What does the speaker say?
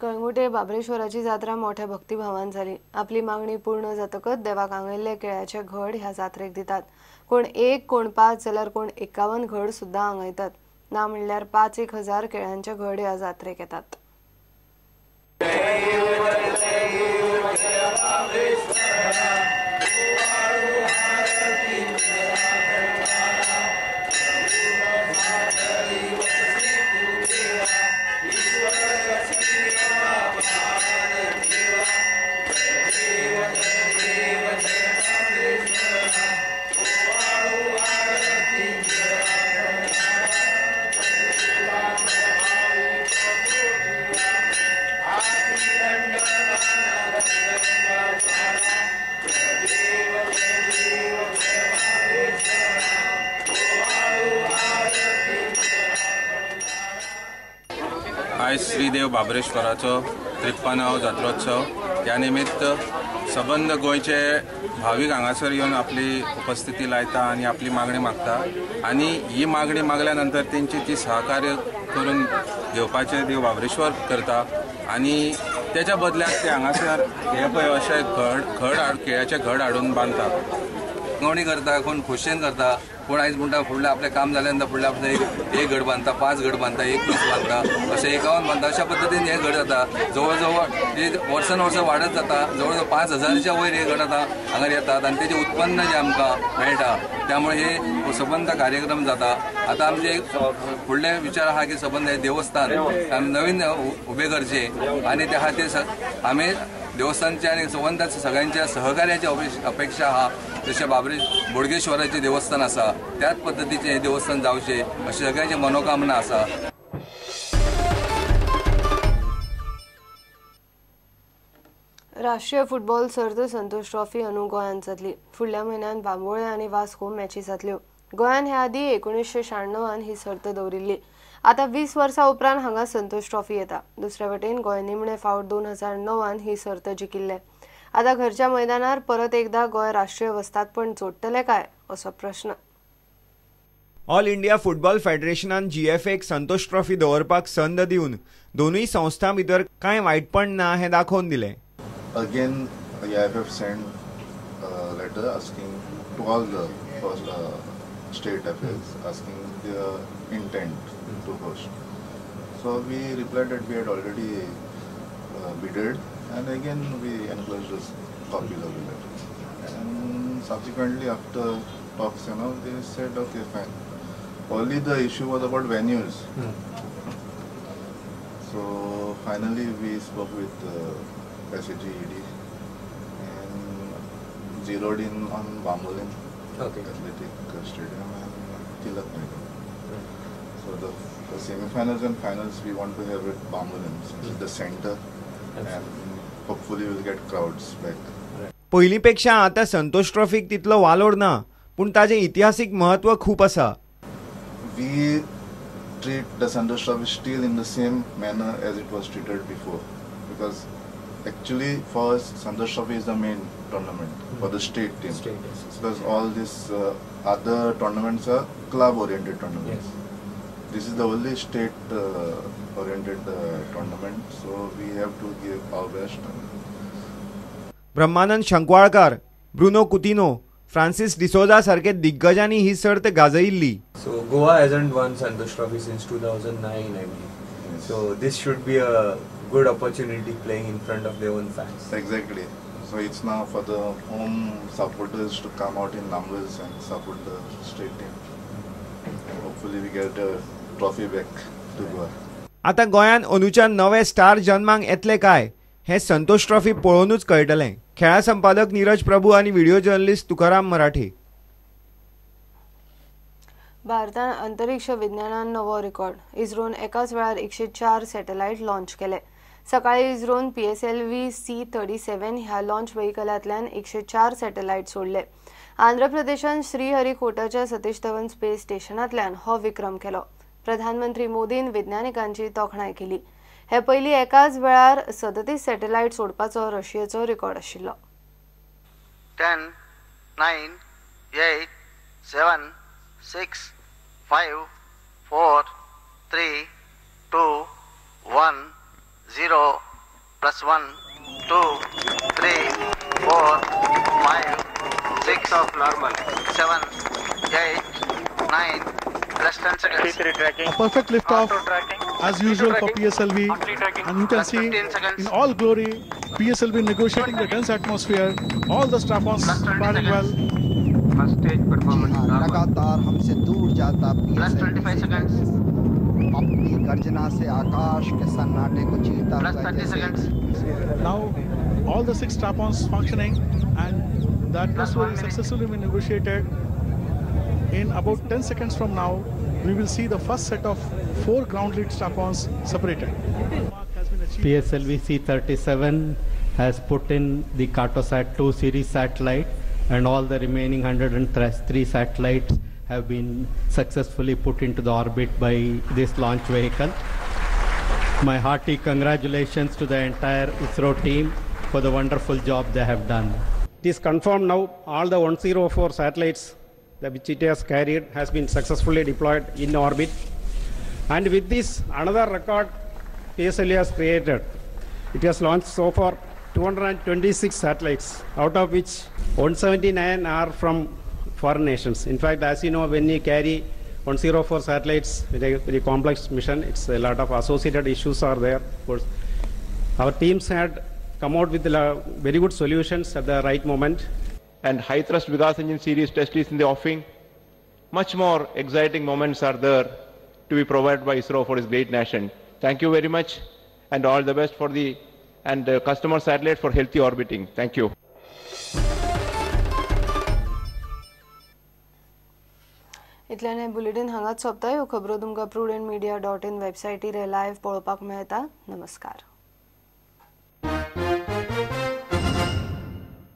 कळंगुटे बाबरेश्वराची जात्रा मोठ्या भक्तिभावान जाली. आपली मागणी पूर्ण जातकच देवाक आंगयल्ले केळ्याचे घड ह्या जात्रेक दितात. कोण 1, कोण 5 जाल्यार कोण 51 घड सुद्दां आंगयतात. ना म्हणल्यार 5-1 हजार केळ्यांचे घड ह्या जात्रेक येतात. आयज श्रीदेव बाबरेश्वराचो 53वो जात्रोत्सव. ह्या निमित्त सबंद गोंयचे भावीक हांगासर येवन आपली उपस्थिती लायता आनी आपली मागणी मागता आनी ही मागणी मागल्या नंतर तेंची ती सहकार्य करून घेवपाचें देव बाबरेश्वर करता आनी तेच्या बदल्याक ते हांगासर हे पळय अशे घड केळ्याचे घड हाडून बांदता. मागणी करता, कोण खोशयेन करता, कोण आयज म्हणटा फुडलें आपलें काम जालें नंतर फुडलें आपलें एक घड बांदता, 5 घड बांदता, 21 बांदता, अशें 51 बांदता. अशा पद्दतीन हे घड जाता. जवळ जवळ वर्सान वर्सां वाडत जाता. जवळ जवळ 5000च्या वयर हे घड आतां हांगा येतात आनी तेजें उत्पन्न जें आमकां मेळटा त्यामुळे हे सबंद कार्यक्रम जाता. आतां आमचे फुडले विचार आहा की सबंद हे देवस्थान आमी नवीन उबें करचें आनी त्या खातीर आमी देवस्थानच्या आनी सबंद सगळ्यांच्या सहकार्याची अपेक्षा आहा. जशें बाबरे बोडगेश्वराचें देवस्थान आसा त्याच पद्दतीचें हें देवस्थान जावचें अशी सगळ्यांची मनोकामना आसा. राष्ट्रीय फुटबॉल सर्त संतोष ट्रॉफी अंदू गोंयांत जातली. फुडल्या म्हयन्यांत बांबोळे आनी वास्को मॅची जातल्यो. गोंयान हे आदीं 1996 ही सर्त दवरिल्ली. आतां 20 वर्सां उपरांत हांगा संतोष ट्रॉफी येता. दुसरे वटेन गोंय निमणे फावट 2009 ही सर्त जिखिल्ले. आतां घरच्या मैदानार परत एकदा गोंय राष्ट्रीय वस्तादपण जोडटले काय असो प्रश्न. ऑल इंडिया फुटबॉल फेडरेशनान जीएफएक संतोष ट्रॉफी दवरपाक संद दिवन दोनूय संस्थां भितर कांय वायटपण ना हें दाखोवन दिलें. Again, AIFF sent a letter asking to all the state affairs, asking their intent to host. So we replied that we had already bidded, and again we enclosed this copy of the letter. And subsequently, after talks and all, they said, okay, fine. Only the issue was about venues. So finally, we spoke with SAGED and zeroed in on Bambolim Athletic Stadium and Tilak Maidan. So the semi-finals and finals we want to have at Bambolim since it's the center, and hopefully we'll get crowds back. पयलीं पेक्षा आतां संतोष ट्रॉफीक तितलो वालोर ना, पूण ताजें इतिहासीक महत्व खूब आसा. We treat the Santosh Trophy still in the same manner as it was treated before, because actually for us Santosh Trophy is the main tournament for the state team. State, yes. Because all these other tournaments are club oriented tournaments. Yes. This is the only state oriented tournament, so we have to give our best. Brahmanand Shankwalkar, Bruno Coutinho, Francis D'Souza सारखे दिग्गजांनी ही सर्त गाजयिल्ली. So Goa hasn't won Santosh Trophy since 2009, I believe. Yes. So this should be a good opportunity playing in front of their own fans. Exactly. So it's now for the home supporters to come out in numbers and support the state team. Hopefully we get a trophy back to Goa. आता गोंयांत अंदूच्या नवे star जन्माक येतले काय हें Santosh trophy पळोवनूच कळटलें. खेळा संपादक नीरज प्रभू आनी व्हिडिओ जर्नलिस्ट तुकाराम मराठे. भारतान अंतरिक्ष विज्ञानान नवो रिकॉर्ड. इस्रोन एकाच वेळार 104 सॅटेलायट लॉन्च केले. सकाळी इस्रोन PSLV C-37 ह्या लॉन्च व्हेकलांतल्यान 104 सॅटेलायट सोडले. आंध्र प्रदेशान श्रीहरिकोटाच्या सतीश धवन स्पेस स्टेशनांतल्यान हो विक्रम केलो. प्रधानमंत्री मोदीन विज्ञानिकांची तोखणाय केली. हे पयलीं एकाच वेळार 37 सॅटेलायट सोडपाचो रशियेचो रिकॉर्ड आशिल्लो. 10, 9, 8, 7, 6, 5, 4, 3, 2, 1, 0. Plus 1, 2, 3, 4, 5, 6 of normal, 7, 8, 9, plus 10 seconds. A perfect liftoff as usual for PSLV, and you can see in all glory PSLV negotiating the dense atmosphere, all the strap-ons firing well. First stage performance लगातार हमसे दूर जाता plus 25 seconds. अपनी गर्जना से आकाश K सन्नाटे को चीरता plus 30 seconds. Now all the 6 strap-ons functioning and the atmosphere is successfully been negotiated. In about 10 seconds from now, we will see the first set of 4 ground lead strap-ons separated. PSLV C-37 has put in the Cartosat 2 series satellite, and all the remaining 103 satellites have been successfully put into the orbit by this launch vehicle. My hearty congratulations to the entire ISRO team for the wonderful job they have done. It is confirmed now all the 104 satellites which it has carried has been successfully deployed in orbit. And with this, another record PSLV has created. It has launched so far 226 satellites, out of which 179 are from foreign nations. In fact, as you know, when you carry 104 satellites with a very complex mission, it's a lot of associated issues are there. Of course, our teams had come out with very good solutions at the right moment. And high thrust Vikas engine series test is in the offing. Much more exciting moments are there to be provided by ISRO for this great nation. Thank you very much and all the best for the and customer satellite for healthy orbiting. Thank you. इतल्यान हें bulletin हांगाच सोंपता. ह्यो खबरो तुमकां prudentmedia.in वेबसायटीर live पळोवपाक मेळटा. नमस्कार.